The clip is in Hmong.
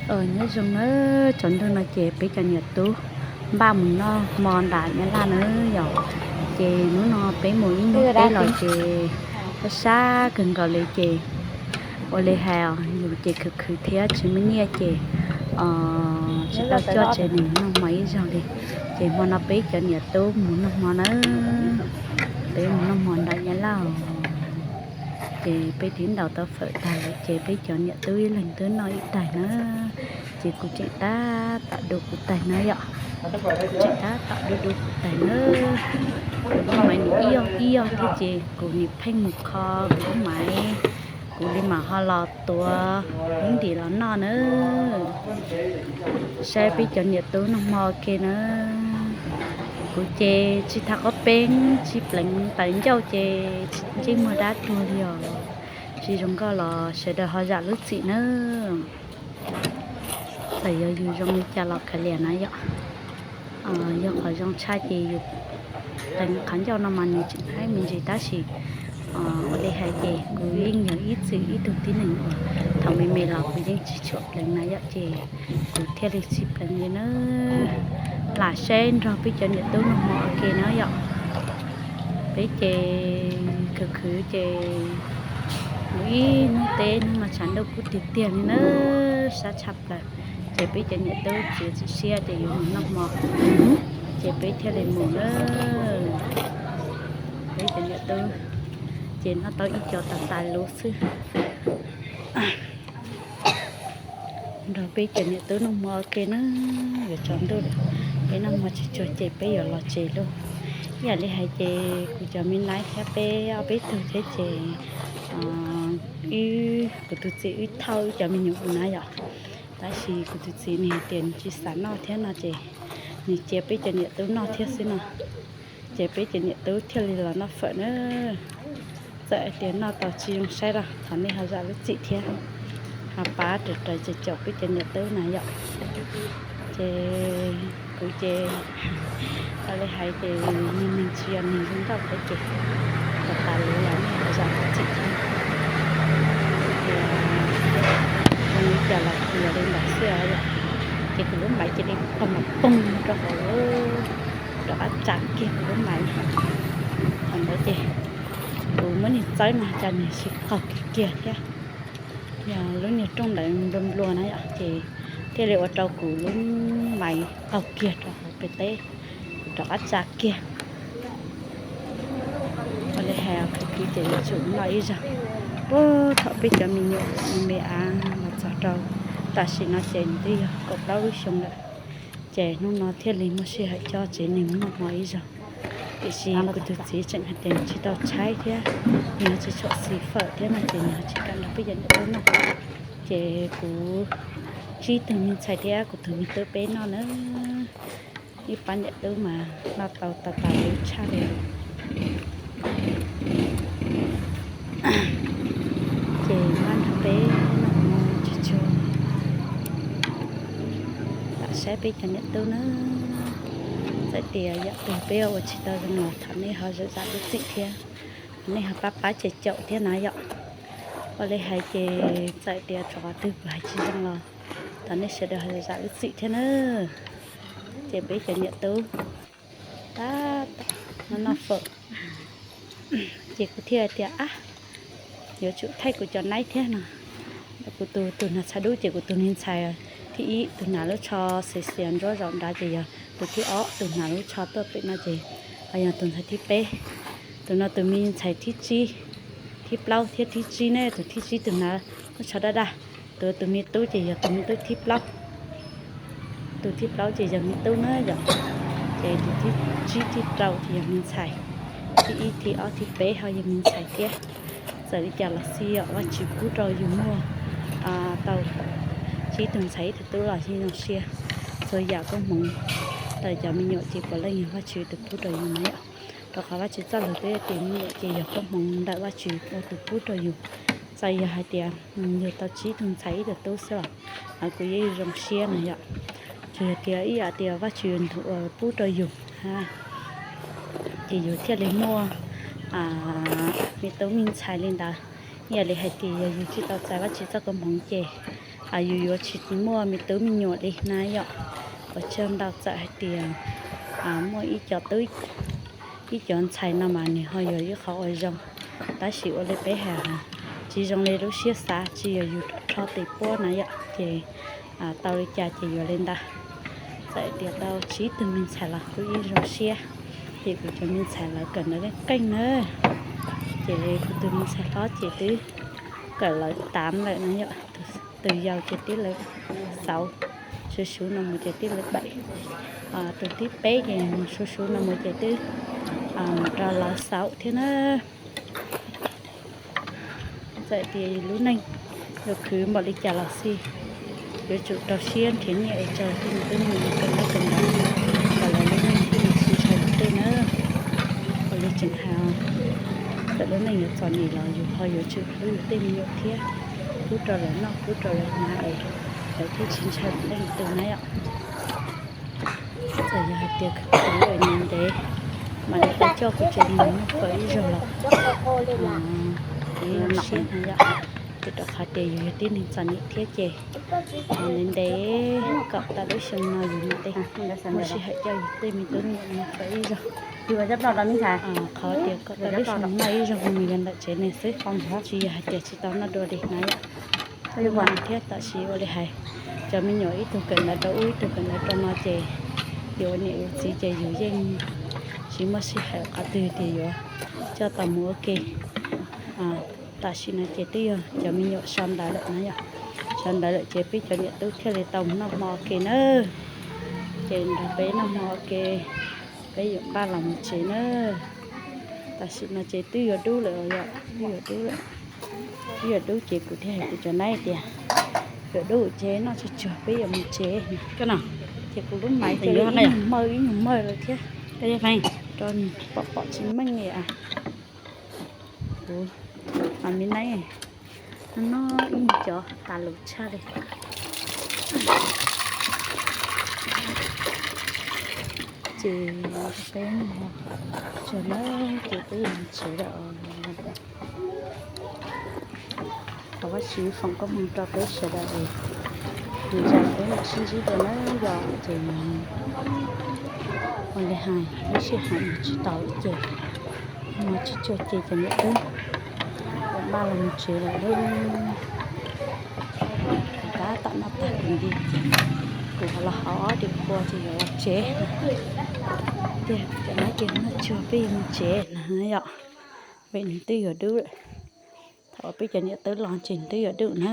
Nyob zoo nawb, tsaus ntuj no ces peb cov niam tub npaj mus noj hmo nram Nyab Laj nawb yom. Ces hnub no peb mus ib hnub teb los ces sab sab kawg nkaus li ces ua li hais yus ces khwv khwv thiab tsis muaj nyiaj ces tsis tau coj tsev neeg noj hmo ib zaug li. Ces hmo no peb cov niam tub mus noj hmo nawb, peb mus noj hmo nram Nyab Laj. Ces peb twb ntaus tau fawm tag lawm ces peb cov niam tub ib leeg twb noj ib tais na. Ces kuv tseem tab tom du kuv tais na yom. Kuv tseem tab tom du du kuv tais na. Kuv lub maiv nws ib yog ib yog thiab ces kuv nim pheej mus kho kuv lub maiv, kuv li mam ho los tuav ib ntim los noj na. Saib peb cov niam tub noj hmo ua ke na. Kuv ces tsis tham qhov peeb, tsis pleev tawv ncauj ces ntsej muag dab tuag li os. Tsis zoo nkauj los sawv daws ho zam lub txim nawb. Txawm yog yus zoo li cas los kav liam na yom. Yog qhov zoo tshaj ces yus pleev qhov ncauj no mas nws tseem haib me ntsis tab sis ua li hais ces kuv yeej yog ib txwm ib tug tib neeg uas thaum me me los kuv yeej tsis tshua pleev na yom ces kuv thiaj li tsis pleev li na. Lam saib nrog peb cov niam tub noj hmo ua ke na yom. Peb ces khwv khwv ces mus ib hnub teb, hnub no tshav ntuj kub tiag tiag li na, sab tshaj plaws. Ces peb cov niam tub txiav txim siab tias yuav mus noj hmo, ces peb thiaj li mus na. Peb cov niam tub ces noj tau ib co tas tas luv xwb. Nrog peb cov niam tub noj hmo ua ke na, yuav tsaus ntuj lawm, peb noj hmo tsis tsuag ces peb yuav los tsev lauj. Ib yam li hais ces kuv cov me naib thiab peb ob peb tug thiab ces ib, kuv tus txiv wb thauj wb cov me nyuam mus na yom. Tab sis kuv tus txiv nws hais tias nws tsis xav noj thiab no ces nws cia peb cov niam tub noj thiab xwb no. Ces peb cov niam tub thiaj li los noj fawm na. Txawm hais tias noj tau tsis zoo saib los thov nej ho zam lub txim thiab, ho pab raws raws caum caum peb cov niam tub na yom. Ces kuv ces ua li hais ces neeg tsis yog neeg zoo nkauj thiab ces tas tas luv los nej ho zam lub txim thiab. Ces zoo li cas los kuv yog li ntawd xwb os yom. Ces kuv lub maiv cia li qaug mas poog rau hauv, rov qab tsa kiag kuv lub maiv. Thaum ntawd ces kuv muab niag txawb no cas nws sis qaug kiag kiag thiab. Yog lub niag rooj ntawd nplua nplua na yom, ces thiaj li ua rau kuv lub maiv qaug kiag rau hauv pem teb, kuv rov qab tsa kiag. Ua li hais khwv khwv ces yuav tsum noj ib zaug. Puag thaum peb cov me nyuam me me av los txog rau tam sim no ces nws twb yog kaum plaub lub xyoo lawm. Ces hnub no thiaj li muaj sij hawm coj tsev neeg noj hmo ib zaug. Tiam sis kuv tus txiv tseem hais tias nws tsis tau tshaib thiab, nws ho tsis tshua xis fawm thiab no ces nws ho tsis kam nrog peb cov niam tub noj. Ces kuv tsib tug me ntxhais thiab kuv tus me tub peb noj na. Ib pab niam tub mas noj tau tas tas luv tshaj li. Ces npaj nrog peb noj hmo tsis tsuag, lam saib peb cov niam tub na. Txawm tias yam twg peb ua tsis tau zoo los thov nej ho zam zam lub txim thiab, nej ho pab pab caum caum thiab na yom. Ua li hais ces txawm tias rov qhov twg kuv hais tsis zoo los thov nej sawv daws ho zam zam lub txim thiab na. Ces peb cov niam tub tab tom noj noj fawm, ces kuv thiaj tias ab, yuav tsum thaij kuv cov naib thiab no. Kuv tus tus hnav txha dub ces kuv tus me ntxhais thib ib, tus hnav lub tsho xiav xiav ntsuab zaum nrad ces yog tus thib ob, tus hnav lub tsho tuaj pem no ces ho yog tus ntxhais thib peb. Tus no tus me ntxhais thib tsib, thib plaub thiab thib tsib ne, tus thib tsib tus hnav lub tsho daj daj. Tus tus me tub ces yog tus me tub thib plaub. Tus thib plaub ces yog me tub na yom. Ces tus thib tsib thib rau ces yog me ntxhais. Thib ib thib ob thib peb ho yog me ntxhais thiab. Txawm li cas los xij yom, Vajtswv pub rau yus muaj tau tsib tug ntxhais ib tug tub los yeej zoo siab. Txhua yam koob hmoov ntawm cov me nyuam ces puav leej yog Vajtswv tus pub rau yus na yom. Rau qhov Vajtswv txoj lus twb tias me nyuam ces yog koob hmoov ntawm Vajtswv ua tus pub rau yus. Txawm yog hais tias yus tau tsib tug ntxhais ib tug tub xwb los kuv yeej zoo siab no yom. Tsuas yog tias ib yam tias Vajtswv tus uas pub rau yus, ces yus thiaj li muaj me tub me ntxhais li ntawd. Ib yam li hais tias yog yus tsis tau txais Vajtswv txoj koob hmoov ces yus yuav tsis muaj me tub me nyuam li na yom. Ua tsaug ntau, txawm hais tias muaj ib co tub ib co ntxhais no mas nws ho yog ib qho uas zoo, tab sis ua li peb hais, tsis zoo li lub siab xav, tsis yog yus rho tes puab na yom, ces tau li cas ces yuav li ntawd. Txawm tias tau tsib tug me ntxhais los kuj ib zoo siab, ces kuv cov me ntxhais lawv kawm ntawv qeej qeej na, ces kuv tus me ntxhais hlob ces twb kawm lawv tav lawm na yom, tus yau ces twb lawv xauv, suv suv no mus ces twb lawv pem, tus thib peb ces mus suv suv no mus ces twb mus rau lawv xauv thiab na. Txawm tias lub neej yuav khwv npaum li cas los xij, yuav tsum rau siab nrhiav nyiaj es tso tej me tub me nyuam kawm ntaub kawm ntawv, kom lawv lub neej thiaj li tsis ntshaw tej na. Ua li tseem hais, txawm lub neej yuav txom nyem los yus ho yuav tsum hlub yus tej me nyuam thiab, pub rau lawv noj pub rau lawv hnav es lawv thiaj tsis ntshaw leej twg na yom. Txawm yog hais tias kuv ua ntev ntev mas lawv tau coj kuv tsev neeg noj fawm ib zaug los kuv zoo siab na yom. Ces rau qhov tias yus yog tib neeg txom nyem thiab ces ntev ntev kom tau lub xyoo no yus mam li muaj sij hawm coj yus tej me tub me nyuam noj fawm ib zaug. Qhov tias kom tau lub xyoo noj ib zaug mus yog ntawm tsev neeg xwb, tsis yog hais tias tsis tau noj dua li na yom. Ib thiab tam sim ua li hais, cov me nyuam ib tug kawm ntawv rau ub ib tug kawm ntawv rau no ces yus ua niam ua txiv ces yus yeej tsis muaj sij hawm qhov twg tias yuav coj tau mus ua ke. Tam sim no ces twb yog cov me nyuam sawv ntawv lawm na yom, sawv ntawv lawm ces peb cov niam tub thiaj li tau mus noj hmo ua ke na. Ces nrog peb noj hmo ua ke, peb yuav npaj los mus tsev na. Tam sim no ces twb yuav dub lawm os yom, twb yuav dub lawm. Twb yuav dub ces kuv thiaj hais kuv cov nab tias, yuav dub ces noj tsuag tsuag peb yuav mus tsev. Ces kuv lub maiv ces ib nyuag mawj ib nyuag mawj lawm thiab, rau nws pom pom tsis meej li. Kuv, a, me nab no ib nyuag cov tas lus tshaj li. Ces peb tsuag na, ces peb yuav mus tsev lawm. Thov Vajtswv foom koob hmoov rau peb sawv daws es nws zam peb mam sib ntsib dua na yom. Ces ua li hais lub sij hawm mus tsis tau ces hmo tsis tsuag ces cov niam tub yuav npaj los mus tsev lawm lauj. Tab tom noj tag kuv nti ces kuv los hauv ob diav kua ces yuav los tsev. Tiag, cov nab ces noj tsuag peb yuav mus tsev na yom, vim nws twb yuav dub lawm. Thaum peb cov niam tub los ces nws twb yuav dub na.